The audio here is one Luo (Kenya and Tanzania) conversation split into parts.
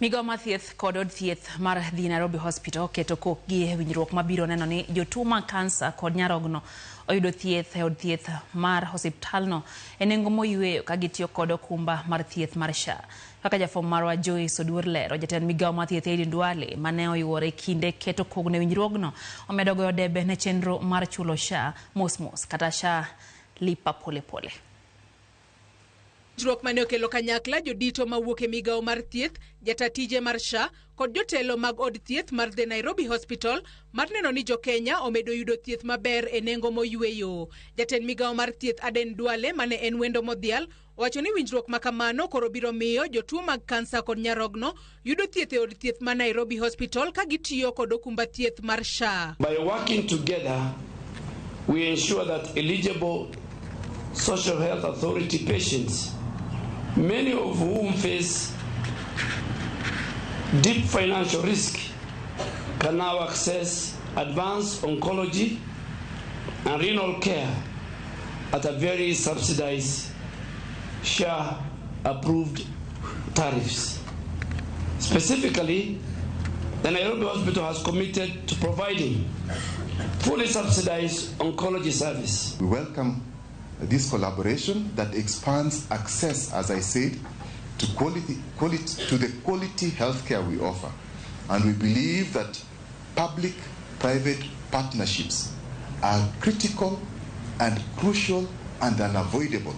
Migao mar thieth kod od thieth mar The Nairobi Hospital oketo kokgi e winjruok mabiro neno ni jotuo mag kansa kod nyarogno oyudo thieth e od thieth mar osiptalno e nengo moyweyo ka gitiyo kod okumba mar thieth mar SHA. Kaka jafwambo marwa Joyce Oduor lero, jatend migao mar thieth Aden Duale mane oyuore kinde keto kogno e winjruogno omedo goyo debe ne chenro mar chulo SHA mos mos kata SHA lipa pole pole. Winjruok mane okelo kanyakla jodito mawuok e migawo mar thieth, jata tije mar SHA kod jotelo mag od thieth mar The Nairobi Hospital mar neno ni jokenya omedo yudo thieth maber e nengo moyweyo. Jatend migawo mar thieth Aden Duale mane en wendo modhial owacho ni winjruok ma kamano koro biro miyo jotuo mag kansa kod nyarogno yudo thieth e od thieth ma Nairobi Hospital ka gitiyo kod okumba thieth mar SHA. By working together, we ensure that eligible Social Health Authority patients, many of whom face deep financial risk, can now access advanced oncology and renal care at a very subsidized SHA approved tariffs. Specifically, the Nairobi Hospital has committed to providing fully subsidized oncology service. We welcome this collaboration that expands access, as I said, to the quality healthcare we offer. And we believe that public-private partnerships are critical and crucial and unavoidable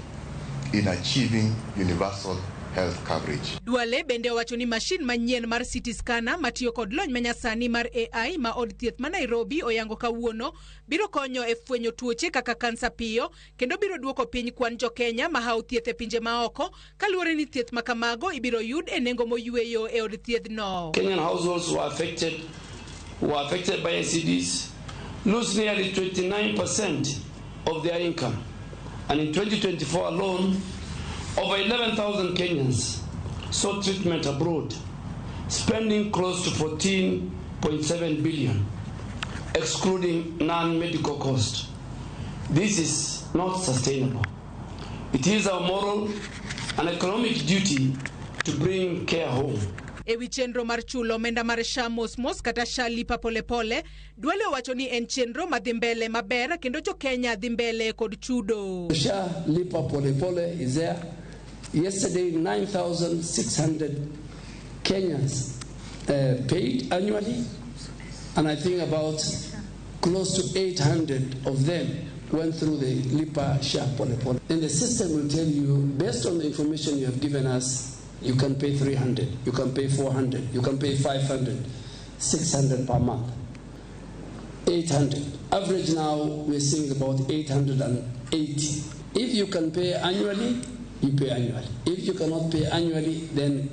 in achieving universal health coverage. Duale bende owacho ni mashin manyien mar CT scanner matiyo kod lony manyasani mar AI ma od thieth ma Nairobi oyango kawuono biro konyo e fwenyo tuoche kaka kansa piyo kendo biro duoko piny kwan jokenya mahawo thieth e pinje maoko kaluwore ni thieth ma kamago ibiro yud e nengo moyweyo e od thiethno. Kenyan households who were affected by NCDs lose nearly 29% of their income. And in 2024 alone, over 11,000 Kenyans sought treatment abroad, spending close to 14.7 billion, excluding non-medical costs. This is not sustainable. It is our moral and economic duty to bring care home. E wi chenro mar chulo omenda mar SHA mos mos kata SHA lipa polepole, Duale owacho ni en chenro madhi mbele maber kendo jokenya dhi mbele kod chudo. SHA Lipa Pole Pole is there. Yesterday, 9,600 Kenyans paid annually, and I think about close to 800 of them went through the Lipa SHA Pole Pole. And the system will tell you, based on the information you have given us, you can pay 300, you can pay 400, you can pay 500, 600 per month. 800. Average now, we're seeing about 880. If you can pay annually, you pay annually. If you cannot pay annually, then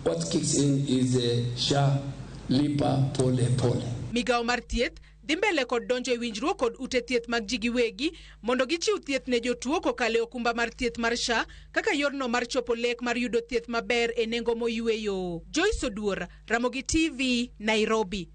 what kicks in is a SHA Lipa Pole Pole. Migawo mar thieth dhi mbele kod donjo e winjruok kod ute thieth mag ji giwegi mondo gichiw thieth ne jotuo kokalo e okumba mar thieth mar SHA kaka yorno mar chopo lek mar yudo thieth maber e nengo moyweyo. Joyce Oduor, Ramogi TV, Nairobi.